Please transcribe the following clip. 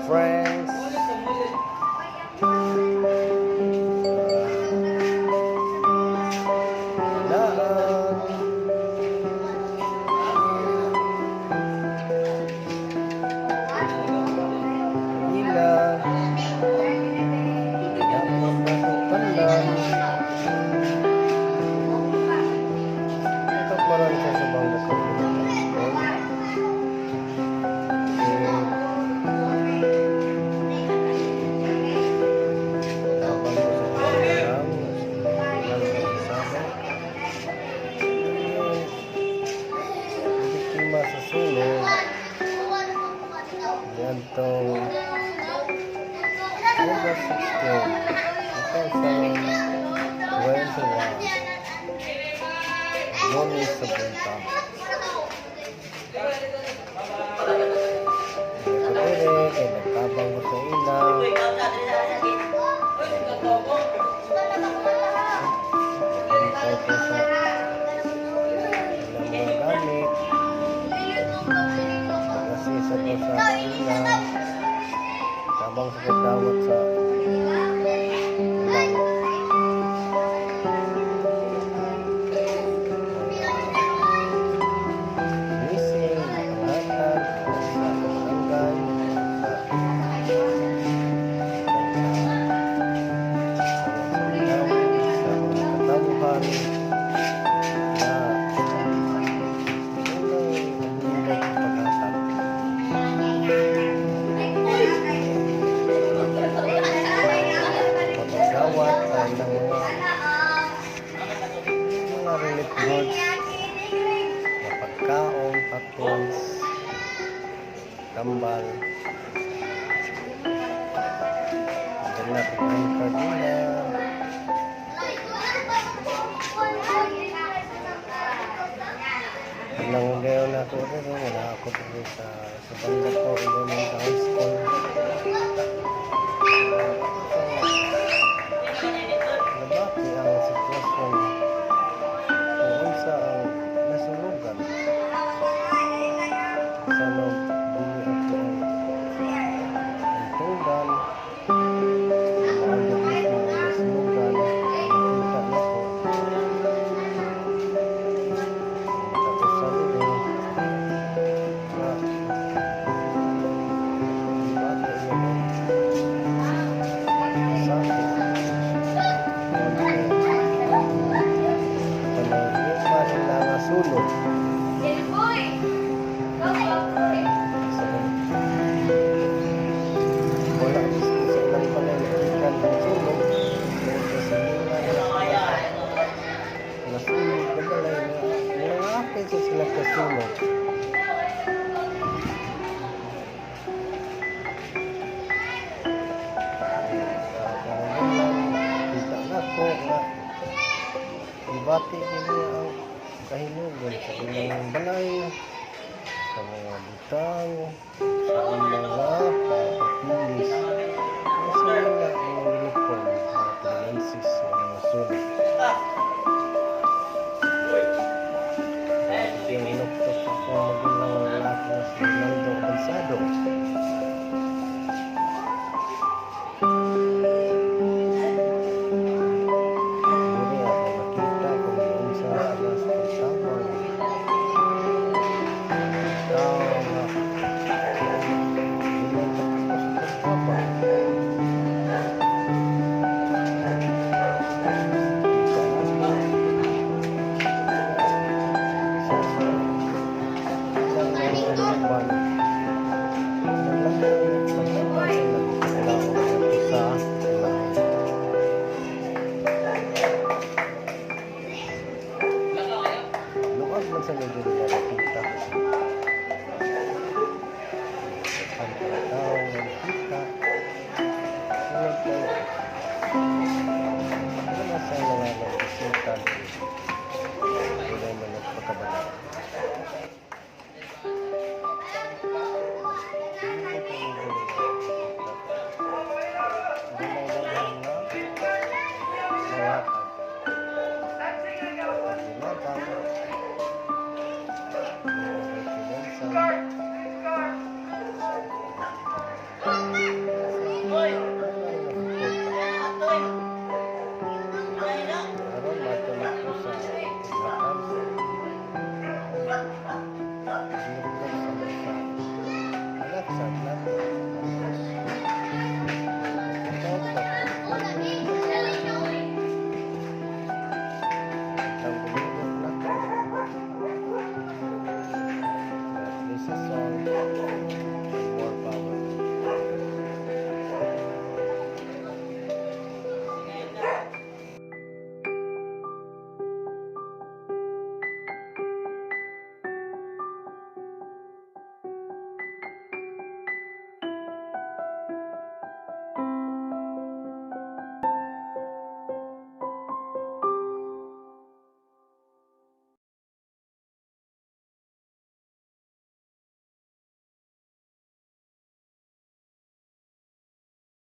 Friends. Daan. Ila. Dapat tanan. Ito maran sa Sabanga Community School. Eh, tabang ko sa ilang ilang kabisado. Biktima sa sunog niadtong August 16, 2021. Lunes sa buntag. Ko diri kay nagtabang ko sa ila. Nagbantay ko sa ilang mga gamit. Nag-assist ako sa ila. Tabang sa pagdawat sa ilang mga blessing, panghatag sa barangay, sa sa mga katawhan na unang nagmindot sa paghatag. Mapagdawat sa ilang mga relief goods na pagkaon, patins, tambal. Dala ko green card nila. Ilang gayon na ako dito, wala ako dito sa banda ko, Elementary High School. So, nabati ang sitwasyon kung unsa ang nasunugan. Sana dili ako ang tunggal, mao gyud mismo ang nasunugan, nakita nako. Tapos diri na gibati yun ang sakit. Konti kanang lima nila nga sunog. Sa wala mismo sa ilang balay nagikan ang sunog. Tungod sa silingan na sila sa nasunog na balay na nangapil sa sila kasunog. Karong lang kita nako nga gibati gid niya ang kahinugon sa ilang balay, sa mga butang, sa ilang